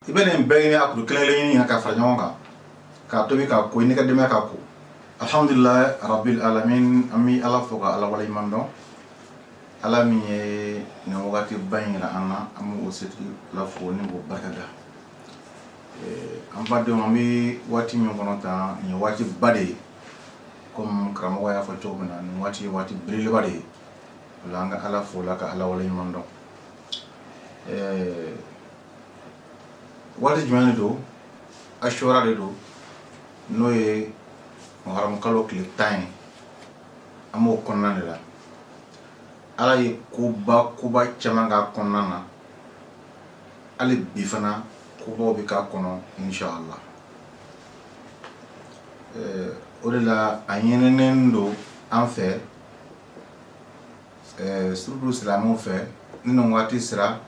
I bɛ nin bɛɛ ɲini, a kuru kelen kelen ɲini ka fara ɲɔgɔn kan k'a tobi k'a ko, i n'i ka denbaya k'a ko. Alhamdulilayi rabil alamin, an bɛ Ala fo ka Ala waleɲuman dɔn. Ala min ye nin wagati ba in yira an na, an b'o setigi la fo ni k'o barika da. An badenw, an bɛ waati min kɔnɔ tan, nin ye waati ba de ye. Komi karamɔgɔ y'a fɔ cogo min na, nin waati ye waati belebeleba de ye. O la, an ka Ala fo la ka Ala waleɲuman dɔn. Waati jumɛn de don? Asura de don, n'o ye muharamu kalo tile 10 ye. An b'o kɔnɔna de la. Ala ye koba koba caman k'a kɔnɔna na. Hali bi fana, kobaw bɛ k'a kɔnɔ, inshallah. O de la, a ɲininen don an fɛ, surtout silamɛw fɛ, ni nin waati sera,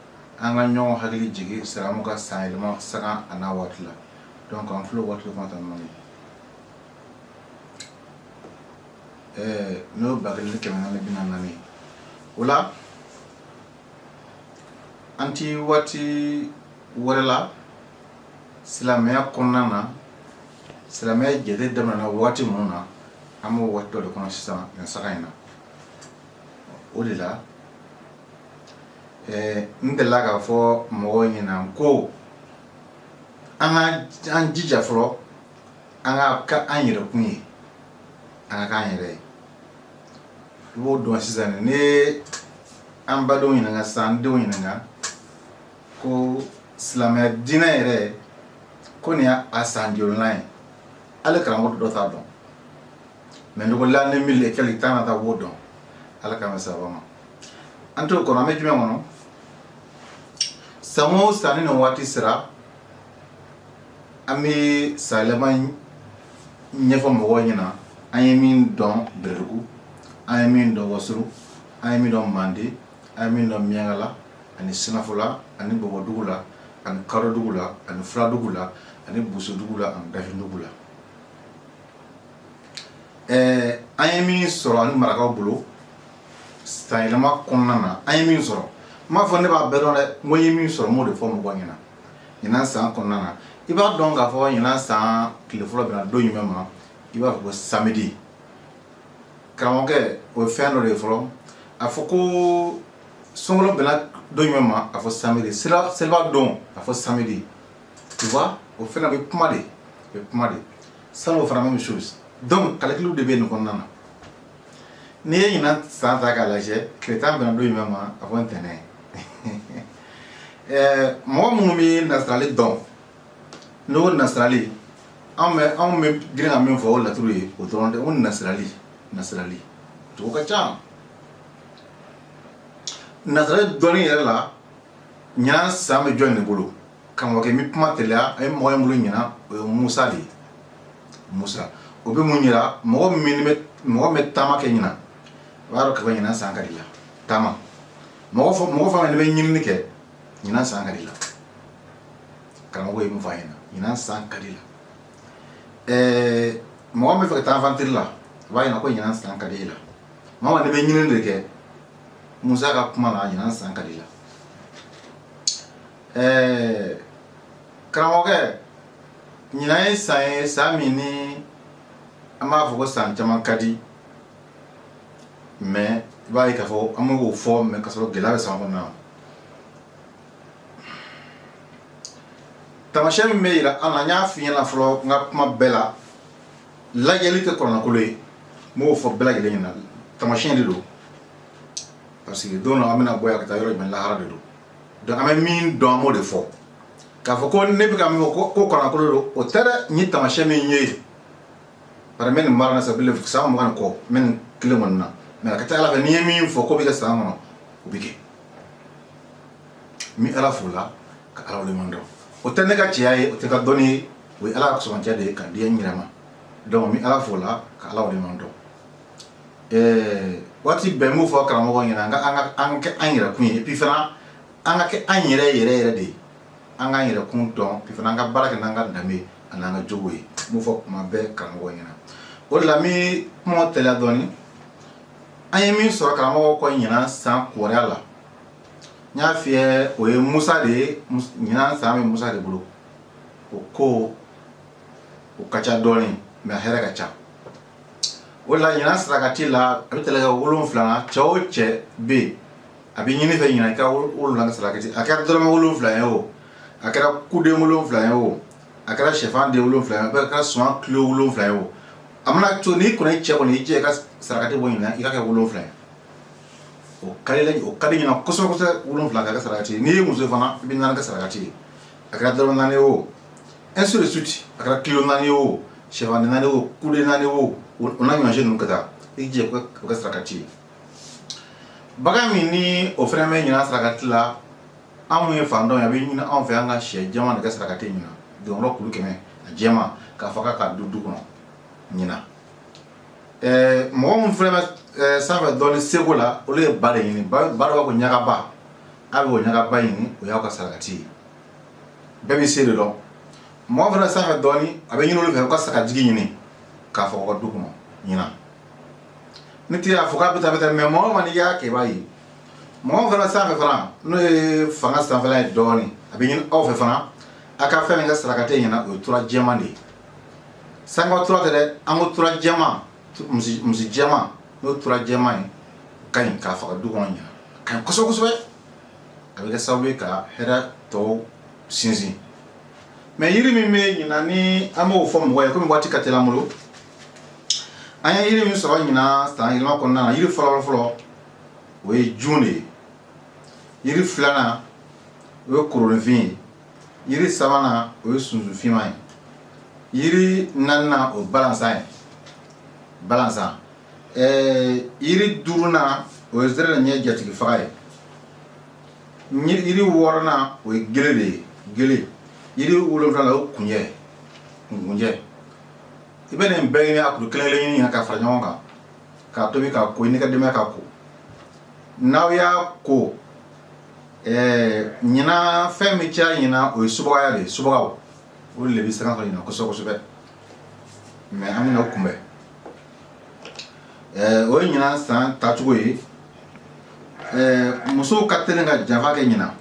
an ka ɲɔgɔn hakili jigin silamɛw ka san yɛlɛma sagan a n'a waati la. Donc an filɛ o waati de kɔnɔ tan nɔ, n'o ye 1444 ye. O la, an ti waati wɛrɛ la silamɛya kɔnɔna na. Silamɛya jate daminɛna waati minnu na, an b'o waati dɔ de kɔnɔ sisan nin saga in na. O de la, n delila k'a fɔ mɔgɔw ɲɛna ko an ka an jija fɔlɔ, an ka kɛ an yɛrɛkun ye, an ka k'an yɛrɛ ye. I b'o dɔn sisan, ne an badenw ɲininka sisan, an denw ɲininka ko silamɛya diinɛ yɛrɛ, ko nin y'a san jolinan ye? Hali karamɔgɔ dɔ t'a dɔn. Mais ni ko l'année mille et quelque tan na taa, b'o dɔn. Ala k'an bɛ sababa ma. An t'o kɔnɔ, an bɛ jumɛn kɔnɔ? San o san, ni nin waati sera, an bɛ sanyɛlɛma ɲɛfɔ mɔgɔw ɲɛna. An ye min dɔn Bɛlɛdugu, an ye min dɔn Wasuru, an ye min dɔn Mande, an ye min dɔn Miyankala ani Sinafola ani Bɔbɔdugu la ani Kadɔdugu la ani Fuladugu la ani Bosodugu la ani Dafindugu la. An ye min sɔrɔ ani marakaw bolo sanyɛlɛma kɔnɔna na, an ye min sɔrɔ, n m'a fɔ ne b'a bɛɛ dɔn dɛ, n ko n ye min sɔrɔ, n b'o de fɔ mɔgɔw ɲɛna. Ɲinan san kɔnɔna na, i b'a dɔn k'a fɔ ɲinan san tile fɔlɔ bɛna don jumɛn ma? I b'a fɔ ko samedi. Karamɔgɔkɛ, o ye fɛn dɔ de ye fɔlɔ. A fɔ ko sunkalo bɛnna don jumɛn ma? A fɔ samedi. Seliba don, a fɔ samedi. Tu vois, o fɛnɛ bɛ kuma de, o bɛ kuma de. Salon fana, même chose. Donc calcul de bɛ nin kɔnɔna na. N'i ye ɲinan san ta k'a lajɛ, tile 10 bɛnna don jumɛn ma? A fɔ ntɛnɛn. Mɔgɔ minnu bɛ nasirali dɔn, n'o nasirali, anw bɛ girin ka min fɔ, o laturu ye, o dɔrɔn tɛ. O nasirali, nasirali cogo ka ca. Nasirali dɔnni yɛrɛ la, ɲinan san bɛ jɔn de bolo? Karamɔgɔkɛ, n bɛ kuma teliya. A ye mɔgɔ min bolo ɲinan, o ye Musa de ye. Musa, o bɛ mun yira? Mɔgɔ min bɛ taama kɛ ɲinan, o b'a dɔn k'a fɔ ɲinan san ka di la taama. Mɔgɔ fɔ mɔgɔ fɛn fɛn bɛ ɲinini kɛ, ɲinan san ka di la. Karamɔgɔ ye mun fɔ a ɲɛna? Ɲinan san ka di la. Mɔgɔ min bɛ fɛ ka taa aventure la, o b'a yira ko ɲinan san ka di e la. Maa min bɛ ɲinini de kɛ, Musa ka kuma la, ɲinan san ka di la. Karamɔgɔkɛ, ɲinan ye san ye, san min ni an b'a fɔ ko san caman ka di, mais i b'a ye k'a fɔ an bɛ k'o fɔ, mais k'a sɔrɔ gɛlɛya bɛ san kɔnɔna na. Taamasiyɛn min bɛ yira an na, n y'a f'i ɲɛna fɔlɔ n ka kuma bɛɛ la, lajɛli tɛ kuranɛkolo ye. N b'o fɔ bɛɛ lajɛlen ɲɛna, taamasiyɛn de don, parce que don dɔ an bɛna bɔ yan ka taa yɔrɔ jumɛn? Lahara de don. Donc an bɛ min dɔn, an b'o de fɔ. K'a fɔ ko ne bɛ ka min fɔ ko kuranɛkolo don, o tɛ dɛ. N ye taamasiyɛn min ye, bari n bɛ nin baara in na sa san 20 ni kɔ, n bɛ nin kelen kɔni na, mais a ka ca Ala fɛ, n'i ye min fɔ ko bɛ kɛ san kɔnɔ, o bɛ kɛ. N bɛ Ala fo la ka Ala waleɲuman dɔn. O tɛ ne ka cɛya ye, o tɛ ka dɔnni ye, o ye Ala ka sɔmɔcɛ de ye ka di n yɛrɛ ma. Donc n bɛ Ala fo la ka Ala waleɲuman dɔn. Waati bɛɛ n b'o fɔ karamɔgɔw ɲɛna, an ka kɛ an yɛrɛ kun ye, et puis fana an ka kɛ an yɛrɛ yɛrɛ yɛrɛ de ye, an k'an yɛrɛ kun dɔn, puis fana an ka baara kɛ n'an ka danbe ani an ka jogo ye. N b'o fɔ kuma bɛɛ karamɔgɔw ɲɛna. O de la, n bɛ kuma teliya dɔɔni. An ye min sɔrɔ karamɔgɔw kɔ ɲinan san kibaruya la. N y'a f'i ye, o ye Musa de ye. Ɲinan san bɛ Musa de bolo. O ko o ka ca dɔɔnin, mais a hɛrɛ ka ca. O de la, ɲinan sarakati la, a bɛ tali kɛ 7 na. Cɛ o cɛ bɛ yen, a bɛ ɲini fɛ ɲinan i ka 7 kɛ sarakati. A kɛra dɔrɔmɛ 7 ye o, a kɛra kuden 7 ye o, a kɛra sɛfan den 7 ye o, a kɛra suman kilo 7 ye o, a mana to n'i kɔni cɛ kɔni, i jɛ i ka sarakati bɔ ɲinan, i ka kɛ 7 ye. O ka di, o ka di ɲinan kosɛbɛ kosɛbɛ, 7 ka kɛ sarakati ye. N'i ye muso fana, i bɛ 4 kɛ sarakati ye. A kɛra dɔrɔmɛ 4 ye o, ainsi de suite, a kɛra kilo 4 ye o, sɛfan den 4 ye o, kuden 4 ye o, o n'a ɲɔgɔn ninnu ka taa, i jɛ o kɛ sarakati ye. Bagan min ni o fana bɛ ɲinan sarakati la, an mun ye fantanw ye, a bɛ ɲini anw fɛ an ka sɛ jɛman de kɛ sarakati ɲinan, dɔnkɔrɔ kulu 100, a jɛman, k'a faga k'a dun du kɔnɔ ɲinan. Mɔgɔ min fana bɛ sanfɛ dɔɔnin seko la, olu ye ba de ɲini. Ba dɔ b'a ko ɲagaba, a bɛ o ɲagaba ɲini, o y'aw ka sarakati ye. Bɛɛ bɛ se de dɔn. Mɔgɔ fana sanfɛ dɔɔnin, a bɛ ɲini olu fɛ u ka sagajigi ɲini k'a faga u ka du kɔnɔ ɲinan. Ne tɛ y'a fɔ k'a bɛ taa, bɛ taa, mais mɔgɔ ma, n'i y'a kɛ, i b'a ye. Mɔgɔ fana sanfɛ fana, n'o ye fanga sanfɛla ye dɔɔnin, a bɛ ɲini aw fɛ fana a ka fɛn min kɛ sarakati ɲinan, o ye tura jɛman de ye. Sanko tura tɛ dɛ, an ko tura jɛman, misi jɛman, n'o tura jɛman ye, ka ɲi k'a faga du kɔnɔ ɲinan, ka ɲi kosɛbɛ kosɛbɛ. A bɛ kɛ sababu ye ka hɛrɛ tɔw sinsin. Mais yiri min bɛ ɲinan ni an b'o fɔ mɔgɔ ye, komi waati ka teli an bolo, an ye yiri min sɔrɔ ɲinan san yɛlɛma kɔnɔna na, yiri fɔlɔ fɔlɔ, o ye jun de ye. Yiri filanan, o ye koronifin ye. Yiri sabanan, o ye sunsunfinman ye. Yiri naaninan, o ye balansan ye, balansan. Yiri duurunan, o ye zɛrɛ ɲɛ jatigi faga ye. Yiri wɔɔrɔnan, o ye gele de ye, gele. Yiri wolonwula, o ye kunjɛ, kunjɛ. I bɛ nin bɛɛ ɲini, a kuru kelen kelen ɲini ka fara ɲɔgɔn kan k'a tobi k'a ko, i n'i ka denbaya k'a ko. N'aw y'a ko, ɲinan fɛn min caya ɲinan, o ye subagaya de ye. Subagaw, olu de bɛ sanga sɔrɔ ɲinan kosɛbɛ kosɛbɛ, mais an bɛna o kunbɛn. O ye ɲinan san taacogo ye. Musow ka teli ka janfa kɛ ɲinan,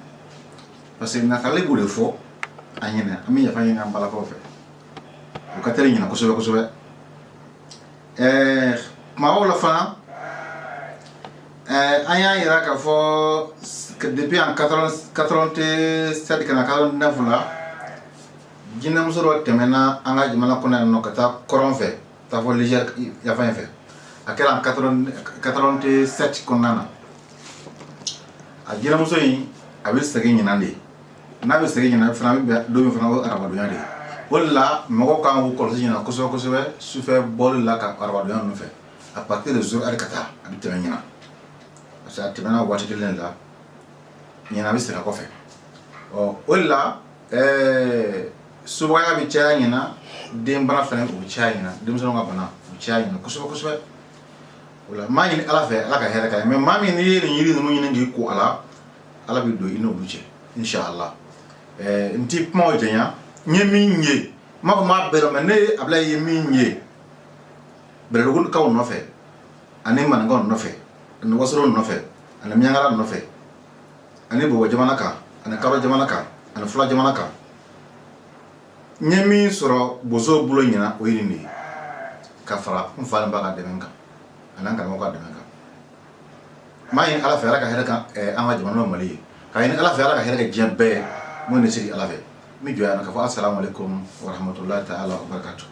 parce que nasarali b'o de fɔ an ɲɛna. An bɛ yafa ɲini an balakaw fɛ, o ka teli ɲinan kosɛbɛ kosɛbɛ. Kumabaw la fana, an y'a yira k'a fɔ depuis en 87 ka na 89 la, jinɛmuso dɔ tɛmɛna an ka jamana kɔnɔ yan nɔ ka taa kɔrɔn fɛ, taa fɔ Niger yanfan in fɛ. A kɛra en 87 kɔnɔna na. A jinɛmuso in, a bɛ segin ɲinan de. N'a bɛ segin ɲinan fana, a bɛ bɛn don min fana, o ye arabadonya de ye. O de la, mɔgɔw kan k'u kɔlɔsi ɲinan kosɛbɛ kosɛbɛ, sufɛ bɔli la ka arabadonya ninnu fɛ, à partir de 0 heure ka taa. A bɛ tɛmɛ ɲinan, parce que a tɛmɛna waati kelen de la. Ɲinan a bɛ segin a kɔfɛ. Ɔ, o de la, subagaya bɛ caya ɲinan, denbana fana, o bɛ caya ɲinan, denmisɛnninw ka bana, o bɛ caya ɲinan kosɛbɛ kosɛbɛ. O la, n b'a ɲini Ala fɛ, Ala ka hɛrɛ k'a ye. Mais maa min n'i ye nin yiri ninnu ɲini k'i ko a la, Ala bɛ don i n'olu cɛ, inshallah. N ti kumaw janya. N ye min ye, n m'a fɔ n b'a bɛɛ dɔn, mais ne ye Abilayi ye min ye Bɛlɛdugukaw nɔfɛ, ani Maninkaw nɔfɛ, ani Wasolo nɔfɛ, ani Miyankala nɔfɛ, ani Bɔbɔ jamana kan, ani Kadɔ jamana kan, ani Fula jamana kan, n ye min sɔrɔ bosow bolo ɲinan, o ye nin de ye, ka fara n fa ni ba ka dɛmɛ kan, ani an karamɔgɔ ka dɛmɛ kan. N b'a ɲini Ala fɛ, Ala ka hɛrɛ kan an ka jamana Mali ye, k'a ɲini Ala fɛ, Ala ka hɛrɛ kɛ diɲɛ bɛɛ ye. Mun de sigi Ala fɛ, n bɛ jɔ yan ka fɔ asalamu aleykum wa rahmatulahi taala wa barakatu.